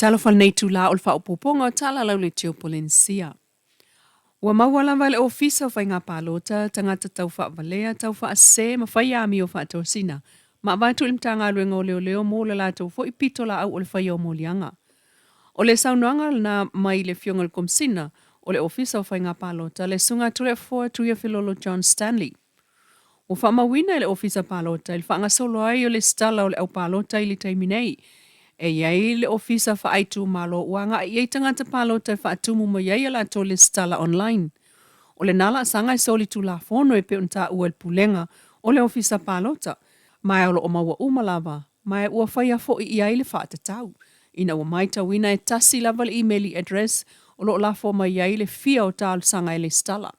Talofa i lenei itula o le faaopoopoga o tala lau leitio Polenisia. Ua maua lava e le Ofisa o Faiga Palota tagata taufaavalea, taufaasese ma fai amio faatosina ma avatu i le Matagaluega o Leoleo mo le latou foi pitolaau o le faia o moliaga. O le saunoaga lena mai le Afioga i le Komesina o le Ofisa o Faiga Palota, le Susuga Toleafoa Tuiafelolo John Stanley. Ua faamauina e le Ofisa Palota i le faagasolo ai o le lesitala o le aupalota i le taimi nei. E i ai le Ofisa Faaitumalo ua agai i ai tagata palota e faatumu mai ai a latou lesitala online. O lena laasaga e solitulafono e pei ona taua e le Pulega o le Ofisa Palota, ma o lo o maua uma lava ma ua faia foi i ai le faatatau ina ua matauina e tasi lava le imeli address o lo o lafo mai ai le fia o talosaga e lesitala.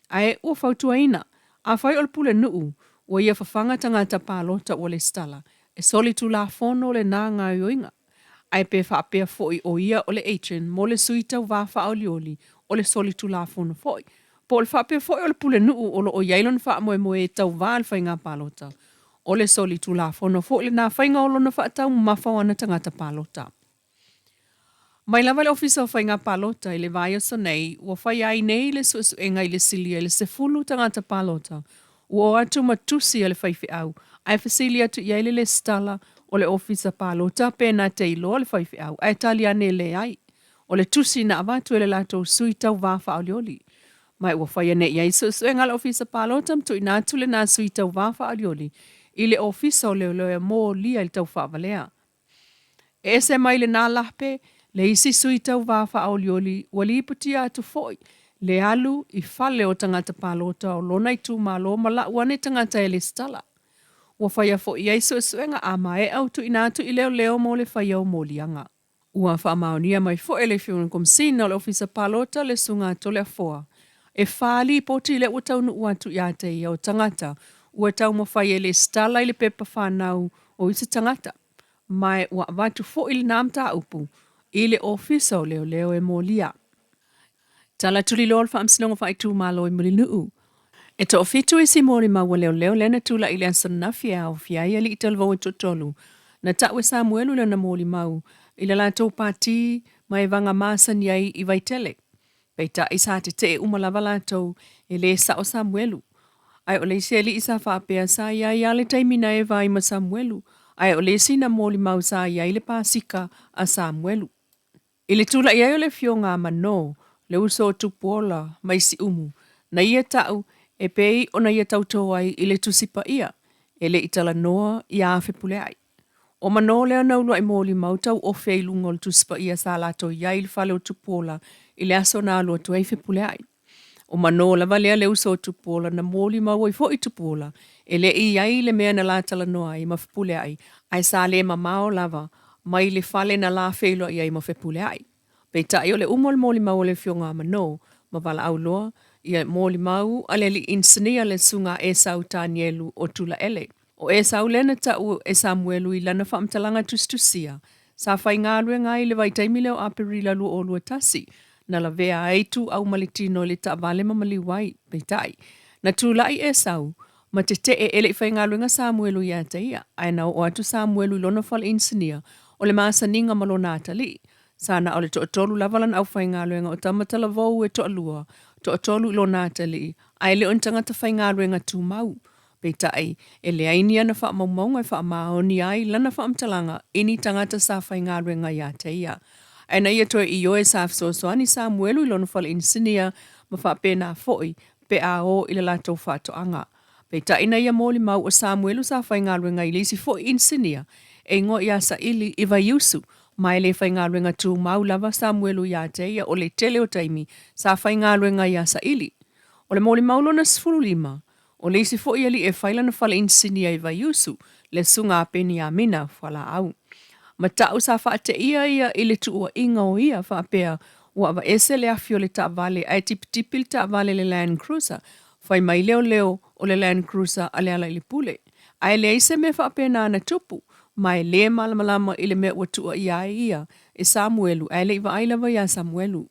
Ae ua fautuaina, afai o le pulenuu ua ia fafaga tagata palota ua lesitala, e solitulafono lena gaoioiga. Ae pe faapea foi o ia o le agent mo le sui tauva faaolioli o le solitulafono foi, po o le faapea foi o le pulenuu o lo o i ai lona faamoemoe e tauva i le faiga palota, o le solitulafono foi lena faiga o lona faataumamafa o ana tagata palota. Mai lava le Ofisa o Faiga Palota i le vaiaso nei, ua faia ai nei le suesuega i le silia i le 10 tagata palota ua o atu ma tusi a le faifeau ae fesili atu i ai le lesitala o le Ofisa Palota pe na te iloa le faifeau ae tali ane e leai o le tusi na avatu e le latou sui tauva faaolioli. Ma ua faia nei i ai suesuega a le Ofisa Palota ma tuuina atu lena sui tauva faaolioli i le Ofisa o Leoleo e molia i le taufaavalea. E ese mai lena lape le isi sui tauva faaolioli ua lipotia atu foi le alu i fale o tagata palota o lona itumalo ma lau ane tagata e lesitala. Ua faia foi i ai suesuega a maea ua tuuina atu i leoleo mo le faia o moliaga. Ua faamaonia mai foi e le Afioga i le Komesina o le Ofisa Palota le Susuga a Toleafoa e fa lipoti lea ua taunuu atu ia te ia o tagata ua taumafai e lesitala i le pepa fanau o isi tagata, ma ua avatu foi lena mataupu i le Ofisa o Leoleo e molia. Tala tuliloa o le Faamasinoga Faaitumalo i Mulinuu. E toafitu isi molimau a leoleo lea na tulai i le aso ananafi e aofia ai alii talavou e toatolu na tau e Samuelu lana molimau i le latou pati ma e vaga masani ai i Vaitele. Peitai sa tetee uma lava latou e le sao Samuelu. Ae o le isi alii sa faapea sa i ai lava le taimi na eva ai ma Samuelu, ae o le isi na molimau sa i ai le pasika a Samuelu. I le tulai ai o le afioga a Manō, le uso o Tupuola mai Siumu, na ia ta'u e pei ona ia tautō ai i le Tusi Paia, e le i talanoa iā Fepuleai. ʻO Manō lea na uluaʻi molimau tauofe i luga o le Tusi Paia sa latou i ai i le fale o Tupuola i le aso na alu atu ai Fepuleai. ʻO Manō lava lea le uso o Tupuola na molimau ai foi Tupuola e le i i ai le mea na la talanoa ai ma Fepuleai ae sa le mamao lava mai le fale na la feiloai ai ma Fepuleai. Peitai o le uma o le molimau a le afioga a Manō ma valaau loa ia molimau a le alii inisinia le susuga a Esau Tanielu o Tulaele. ʻO Esau lea na taʻu e Samuelu i lana faamatalaga tusitusia, sa faigaluega ai i le vaitaimi lea o Aperila 2021, na lavea ai Tuuau ma le tino i le taavale ma maliu ai. Peitai, na tulai Esau ma tetee e le i faigaluega Samuelu iā te ia, ae na oo atu Samuelu i lona fale inisinia o le masaniga ma lona atalii. Sa na o le toatolu lava lana aufaigaluega o tama talavou e toalua, toatolu i lona atalii, ae le o ni tagata faigaluega tumau. Peitai, e leai ni ana faamaumauga e faamaonia ai lana faamatalaga i ni tagata sa faigaluega iā te ia. Ae na ia toe ioe sa fesoasoani Samuelu i lona fale inisinia ma faapena foi pe a o i le latou faatoaga. Peitai na ia molimau o Samuelu sa faigaluega i le isi foi inisinia e igoa iā Saili i Vaiusu, ma e le faigaluega tumau lava Samuelu iā te ia o le tele o taimi sa faigaluega iā Saili. O le molimau lona 15, ʻO le isi foi alii e fai lana fale inisinia i Vaiusu, le susuga a Peniamina Fualaau. Ma taʻu sa faateia ia i le tuuaiga o ia faapea ua aveese le afi o le taavale ae tipitipi le taavale le Land Cruiser, fai mai leoleo o le Land Cruiser a Lealailepule. Ae leai se mea faapena na tupu, ma e le malamalama i le mea ua tuuaia ai ia e Samuelu ae le i vaai lava iā Samuelu.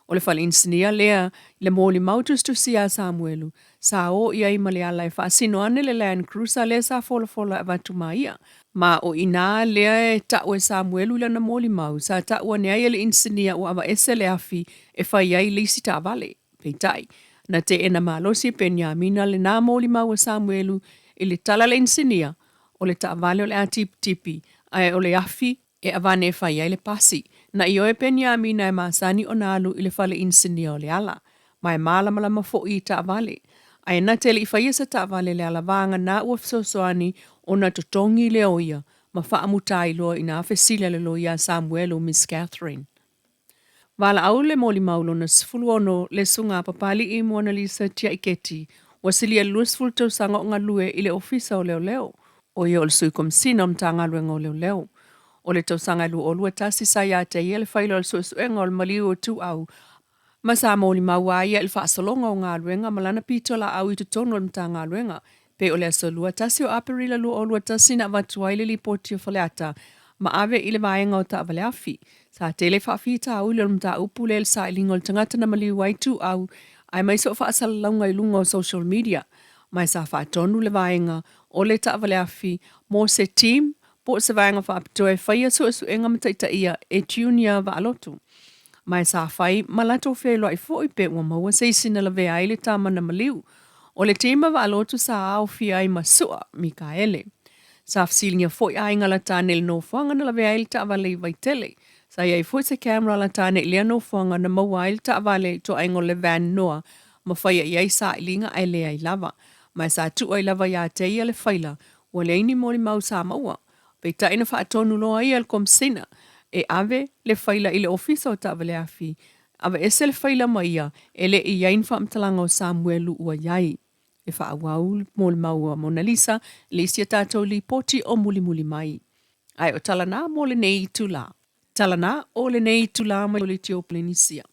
O le fale inisinia lea i le molimau tusitusia a Samuelu, sa o i ai ma Leala e faasino ane le Land Cruiser lea sa folafola e avatu ma ia. Ma o i inā lea e ta'u e Samuelu i lana molimau, sa ta'u ane ai e le inisinia ua aveese le afi e fai ai le isi taavale. Peitai, na teena malosi e Peniamina lenā molimau a Samuelu i le tala a le inisinia, o le taavale o le a tipitipi, ae o le afi e avane e fai ai le pasi. Na ioe Peniamina e masani ona alu i le fale inisinia o Leala, ma e malamalama foi i taavale. Ae na te le i faia se taavale Leala vagana ua fesoasoani ona totogi lea o ia ma faamuta ai loa ina fesili a le loia a Samuelu Miss Catherine. Valaau le molimau lona 16 le Susuga a Papali'i Monalisa Tiaiketi ua silia i le 20 tausaga o galue i le Ofisa o Leoleo, o ia o le Sui Komesina o le Matagaluega o Leoleo. O le tausaga e 2021 sa ia te ia le faila o le suesuega o le maliu o Ituau ma sa molimau a ia i le faasologa o galuega ma lana pitolaau i totonu o le Matagaluega. Pei o le aso 21 o Aperila 2021 na avatu ai le lipoti a Faleata ma ave i le vaega o taavale afi. Sa tele faafitauli o le mataupu lea i le sailiga o le tagata na maliu ai Ituau aemaise o faasalalauga i luga o social media. Ma sa faatonu le vaega o le taavale afi mo se team po o se vaega faapitoa e faia suesuega ma taitaia e Junior Vaaloto. Ma e sa fai ma latou feiloai foi pe ua maua se isi na lavea ai le tama na maliu. O le team a Vaaloto sa aofia ai ma Su'a Mikaele. Sa fesiligia foi aiga lata ane i le nofoaga na lavea ai le taavale i Vaitele. Sa i ai foi se camera lata ane i lea nofoaga na maua ai le taavale i ituaiga o le van noa ma faia i ai sailiga ae leai lava. Ma e sa tuu ai lava ia te ia le faila Ua leai ni molimau sa maua. Peitai na faatonu loa ia e le Komisina e ave le faila i le Ofisa o Taavaleafi, aveese le faila ma ia e le i i ai ni faamatalaga o Samuelu ua i ai. E faaauau le molimau a Monalisa i le isi a tatou lipoti o mulimuli mai. Ae o tala na mo lenei itula. Tala na o lenei itula mai le Tiopolenisia.